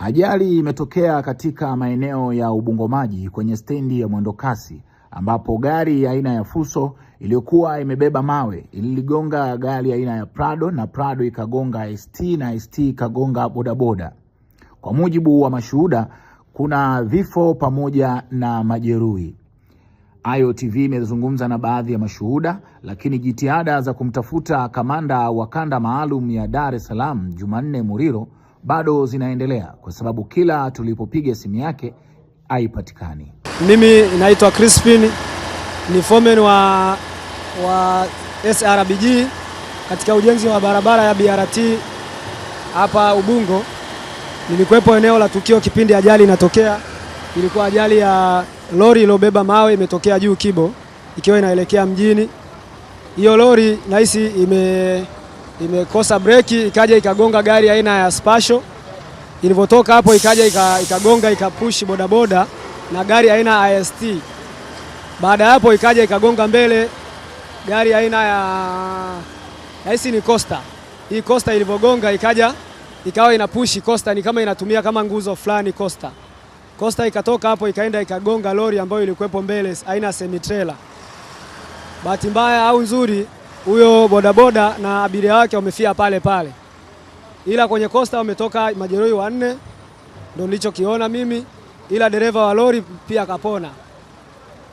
Ajali imetokea katika maeneo ya Ubungo-Maji kwenye stendi ya mwendokasi ambapo gari aina ya Fuso iliyokuwa imebeba mawe iligonga gari aina ya Prado na Prado ikagonga ST na ST ikagonga bodaboda. Kwa mujibu wa mashuhuda, kuna vifo pamoja na majeruhi. Ayo TV imezungumza na baadhi ya mashuhuda, lakini jitihada za kumtafuta kamanda wa kanda maalum ya Dar es Salaam Jumanne Muriro bado zinaendelea kwa sababu kila tulipopiga simu yake haipatikani. Mimi naitwa Crispin, ni foreman wa SRBG katika ujenzi wa barabara ya BRT hapa Ubungo. Nilikuwepo eneo la tukio kipindi ajali inatokea. Ilikuwa ajali ya lori iliyobeba mawe imetokea juu Kibo ikiwa inaelekea mjini. Hiyo lori nahisi imekosa breki ikaja ikagonga gari aina ya Spasho. Ilivyotoka hapo ikaja ikagonga ikapushi bodaboda na gari aina ya IST. Baada ya hapo ikaja ikagonga mbele gari aina ya nahisi ni Costa. Hii Costa ilivyogonga ikaja ikawa inapushi Costa, ni kama inatumia kama nguzo fulani Costa. Costa ikatoka hapo ikaenda ikagonga lori ambayo ilikuwepo mbele aina ya semi trailer. Bahati mbaya au nzuri, huyo bodaboda na abiria wake wamefia pale pale, ila kwenye Costa wametoka majeruhi 4, ndio nilichokiona mimi, ila dereva wa lori pia kapona,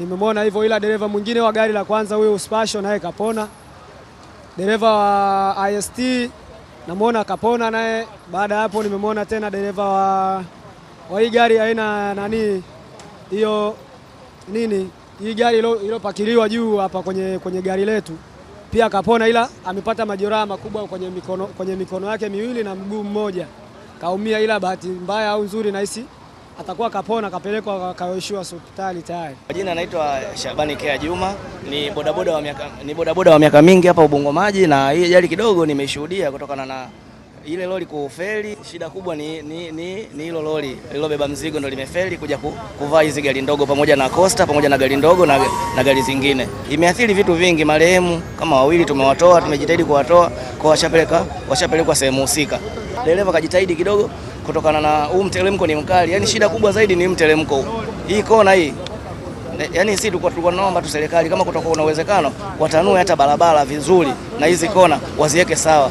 nimemwona hivyo. Ila dereva mwingine wa gari la kwanza huyo Spasho naye kapona, dereva wa IST namuona kapona naye. Baada hapo nimemwona tena dereva wa hii gari aina nani hiyo nini hii gari iliyopakiliwa juu hapa kwenye gari letu pia kapona, ila amepata majeraha makubwa kwenye mikono yake miwili na mguu mmoja kaumia, ila bahati mbaya au nzuri nahisi atakuwa kapona, kapelekwa kaoishiwa hospitali tayari. Jina naitwa Shabani Kea Juma, ni bodaboda wa miaka mingi hapa Ubungo Maji, na hii ajali kidogo nimeishuhudia kutokana na ile lori kufeli. Shida kubwa ni hilo lori lililobeba mzigo ndio limefeli kuja kuvaa hizi gari ndogo pamoja na Costa pamoja na gari ndogo na gari zingine. Imeathiri vitu vingi. Marehemu kama wawili tumewatoa, tumejitahidi kuwatoa kwa washapelekwa sehemu husika. Dereva kajitahidi kidogo kutokana na huu mteremko ni mkali. Yaani shida kubwa zaidi ni mteremko huu. Hii kona hii. Yaani sisi tulikuwa tunaomba tu serikali kama kutakuwa kuna uwezekano watanue hata barabara vizuri na hizi kona waziweke sawa.